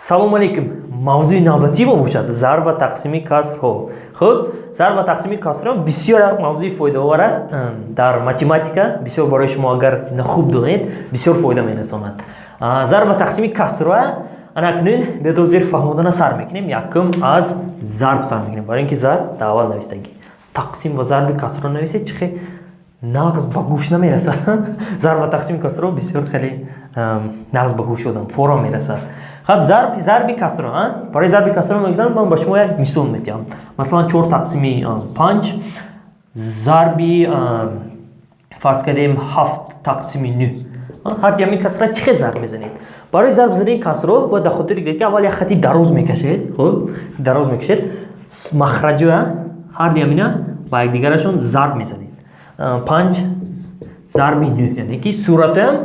Салому алейкум. Мавзӯи навбатӣ мо бошад зарб ва тақсими касрҳо. Хуб, зарб ва тақсими касрҳо бисёр як мавзӯи фоидаовар аст дар математика. Бисёр барои шумо, агар хуб донед, бисёр фоида мерасонад зарб ва тақсими касрҳо. Ана акнун бедозир фаҳмодана сар мекунем. Якум аз зарб сар мекунем, барои ин ки зарб дар аввал навистагӣ. Тақсим ва зарби касрҳо нависед, чӣ хел нағз ба гӯш намерасад. Зарб ва тақсими касрҳо бисёр хеле нағз ба гӯш одам форам мерасад. Хаб, зарби касро. Барои зарби касро мегӯям, ман ба шумо як мисол медиҳам. Масалан, чор тақсими панҷ зарби, фарз кардем, ҳафт тақсими нӯҳ. Ҳар ҳамин касра чӣ хел зарб мезанед? Барои зарб задани касро бояд дар хотир гиред, ки аввал як хати дароз мекашед. Хуб, дароз мекашед, махраҷа ҳар ҳамина ба якдигарашон зарб мезанед. Панҷ зарби нӯҳ, яъне ки суратаам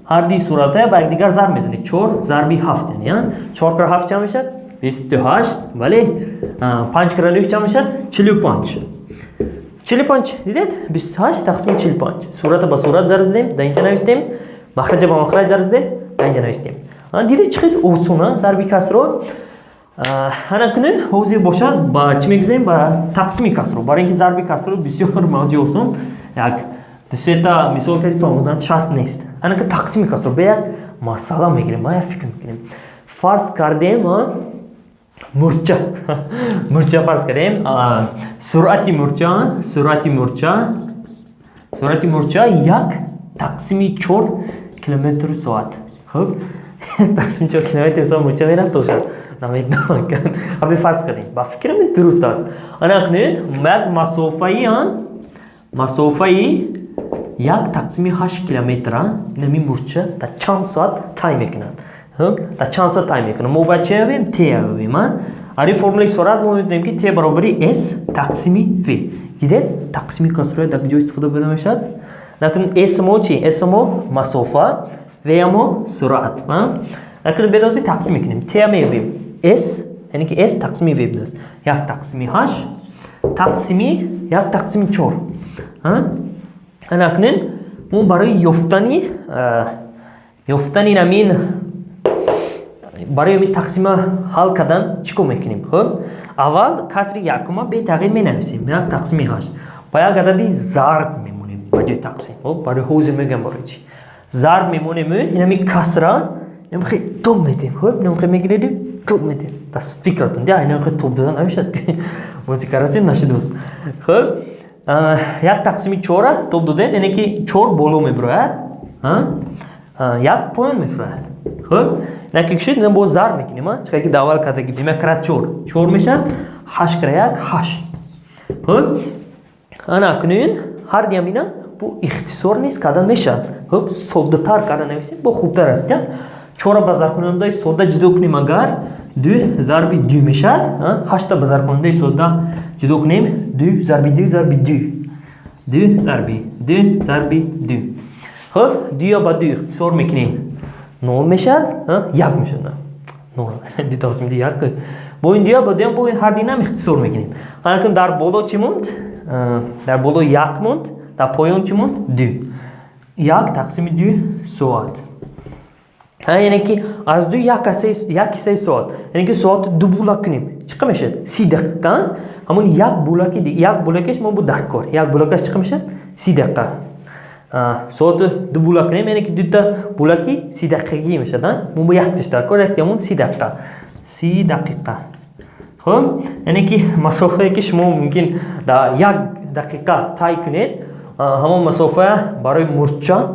ҳарди суратая ба якдигар зарб мезанед. Чор зарби ҳафт, яъне чор кара ҳафт чанд мешавад? 28. Бале, панҷ кара нӯҳ чанд мешавад? 45. 45. Дидед, 28 тақсими 45. Сурата ба сурат зарб задем, дар инҷа навистем, махраҷа ба махраҷ зарб задем, дар инҷа навистем. Дидед, чӣ хел осон зарби касро? Ана кунун ҳозир бошад ба чӣ мегузарем? Ба тақсими касро. Барои ин ки зарби касро бисёр мавзӯи осон, як дусета мисол кади фаҳмодан шарт нест. Ана ки тақсими касро ба як масъала мегирем, ма як фикр мекунем. Фарз кардем, мурча, мурча фарз кардем, суръати мурча, суръати мурча 1,4 километри соат. Хуб, 1,4 километри соат мурча мерафт бошад, намедонам, ҳаби фарз кардем, ба фикрам ин дуруст аст. Ана акнун як масофаи 1,8 километра инами мурча дар чанд соат тай мекунад? Дар чанд соат тай мекунад? Мо бояд чи ёбем? Т ёбем. Ари формулаи суръат мо медонем, ки т баробари с тақсими в. Дидед, тақсими касрҳои дар куҷо истифода бурда мешавад? Накун с мо чи? С мо масофа, в мо суръат. Накун бедози тақсим мекунем, т меёбем. С, яъне ки с тақсими в будааст, 1,8 тақсими 1,4. Акнун мо барои ёфтани намин, барои ин тақсима ҳал кардан чӣ кор мекунем? Хуб, аввал касри якума бетағйир менависем, 1,8. Ба як адади зарб мемонем ба ҷои тақсим. Хуб, барои ҳозир мегӯям, барои чӣ зарб мемонем. Инами касра инамхе тоб медем. Хуб, инамхе мегирем, тоб медем. Дас фикратон дя, инамхе тоб додан намешавад, бози карасим нашидост. Хуб, 1,4-а тоб додед, яъне ки чор боло мебирояд, як поён мефурояд. Хуб, инаки кушед, ина боз зарб мекунем. Чӣ ки давал карда гирифтем, як кара чор чор мешавад, ҳашт кара як ҳашт. Хуб, ана акнун ҳар диам ина бо ихтисор низ карда мешавад. Хуб, соддатар карда нависем, бо хубтар аст. Чора ба зарбкунандаи содда ҷудо кунем агар, ду зарби ду мешавад. Ҳашта ба зарбкунандаи содда ҷудо кунем, ду зарби ду зарби ду, ду зарби ду зарби ду. Хуб, дуя ба ду ихтисор мекунем, нол мешавад, як мешавад, нол, ду тақсими ду як. Бо ин дуя ба дуям, бо ин ҳар динам ихтисор мекунем. Анакун дар боло чӣ монд? Дар боло як монд, дар поён чӣ монд? Ду. 1,2 соат, яъне ки аз ду як ҳиссаи соат, яъне ки соату ду булак кунем, чӣ қадр мешавад? 30 дақиқа. Ҳамон як булаки, як булакаш мо буд дар кор. Як булакаш чӣ қадр мешавад? 30 дақиқа. Соату ду булак кунем, яъне ки дута булаки 30 дақиқагӣ мешавад. Мо бо якташ дар кор, якти ҳамон 30 дақиқа, 30 дақиқа. Хуб, яъне ки масофае ки шумо мумкин дар як дақиқа тай кунед, ҳамон масофа барои мурча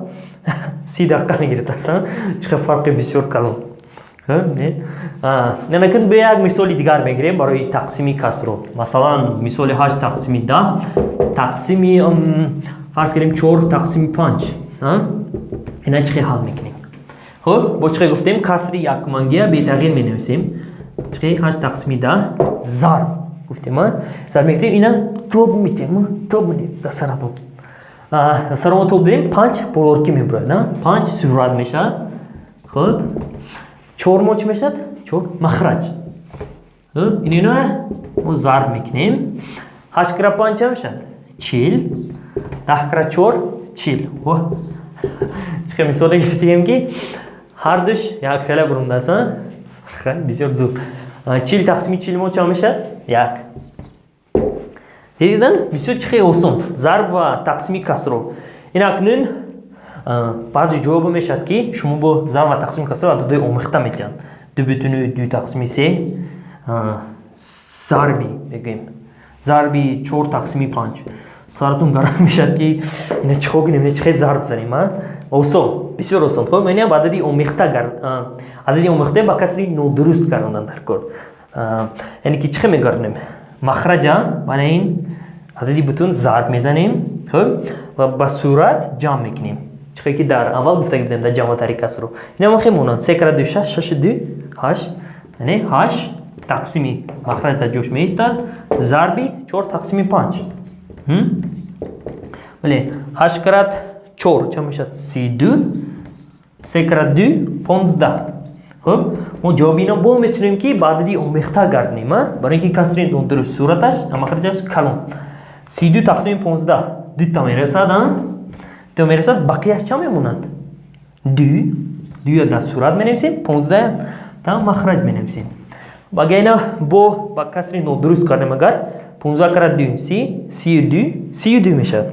30 дақиқа мегирад. Аслан чӣ қадр фарқи бисёр калон. Накун бе як мисоли дигар мегирем барои тақсими касро. Масалан, мисоли 8,10 тақсими, фарз кардем, 4,5. Ина чӣ хел ҳал мекунем? Хуб, бо чӣ хел гуфтем, касри якумангия бетағйир менависем. Чӣ? 8,10 зарб гуфтем, зарб мекунем, ина тоб метем, тоб медем дар саратон. Саромо тоб додем, панҷ болоркӣ мебурояд, панҷ сурат мешавад. Хуб, чор мо чӣ мешавад? Чор махраҷ. Ин ино мо зарб мекунем. Ҳашт кара панҷ чӣ мешавад? 40. 10 кара чор 40. Чӣ хел мисоле гирифтигем, ки ҳардуш як хела бурумдааст. Бисёр зуд. 40 тақсими 40 мо чанд мешавад? Як. Дидидан, бисёр чи хеле осон зарб ва тақсими касро. Ин акнун баъзе ҷавобо мешавад, ки шумо бо зарб ва тақсими касро ададои омехта метиҳанд. 2,2 тақсими се зарби, мегӯем, зарби чор тақсими панҷ. Саратон гарм мешавад, ки ина чӣ хо кунем, ина чӣ хел зарб занем? Осон, бисёр осон. Хоб, ина адади омехта, адади омехта ба касри нодуруст гардондан дар кор. Яъне ки чӣ хел мегардонем? Махраҷа бана ин адади бутун зарб мезанем, хуб, ва ба сурат ҷамъ мекунем. Чӣ хел ки дар аввал гуфта будем, дар ҷамъ тари касро инам хел монанд: се кара ду шаш, шашу ду ҳашт, яъне ҳашт тақсими махраҷ дар ҷош меистад, зарби чор тақсими панҷ. Бале, ҳашт карат чор чанд мешавад? 32. Се карат ду 15. Хуб, мо ҷавоби ино бо метавонем, ки ба адади омехта гардонем, барои ин ки касри нодуруст сураташ, махраҷаш калон. 32 тақсими 15 дута мерасад, ду мерасад. Бақияш чанд мемонад? Ду. Дуя дар сурат менависем, 15 та махраҷ менависем. Агар ина бо ба касри нодуруст кардем, агар 15 карат ду 30, 32, 32 мешавад.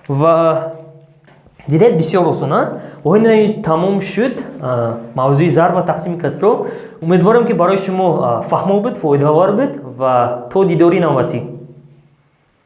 Ва дидед, бисёр осон. Ва тамом шуд мавзӯи зарб ва тақсими касро. Умедворам, ки барои шумо фаҳмо буд, фоидаовар буд, ва то дидори навбатӣ.